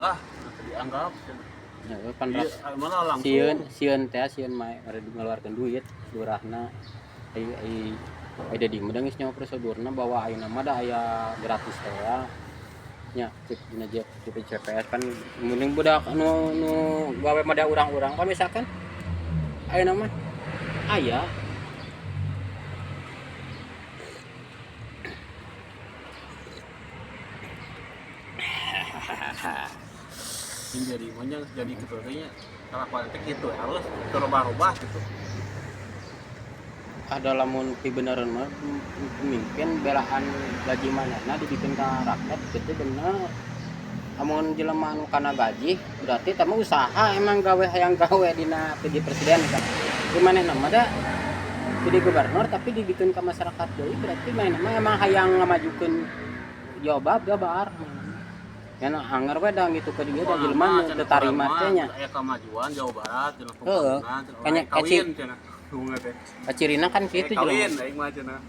Ah, dianggap cenah. Ya, pan Iya, malah langsung. Sieun sieun teh, sieun mah ngeluarkeun duit lurahna. Ai ai ai Dedi mah geus nyaho prosedurna bahwa ayeuna mah da aya gratis teh ya. Nya cek dina CPCPS kan mending budak anu nu gawe mah da urang-urang kan, misalkan ayeuna mah aya. Ini jadi maunya jadi gitu kayaknya, kelakuan teh gitu harus berubah-ubah gitu. Ada lamun pibeneran mah pemimpin belaan gaji manehna dibikin ka rakyat gitu, bener. Amun jelema anu kana gaji berarti teh mah usaha, emang gawe, hayang gawe dina PJ presiden kan di manehna mah da jadi gubernur, tapi dibikin ke masyarakat deui, berarti manehna mah emang hayang ngamajukeun Jawa Barat, Jabar ya. Nah, anger we da gitu ke dia da jelema nu teu tarima teh nya. Aya kemajuan Jawa Barat cenah, Heeh. pembangunan cenah. Kayaknya kawin cenah. Bunga teh. Kacirina kan kitu kawin jelema. Aing mah cenah.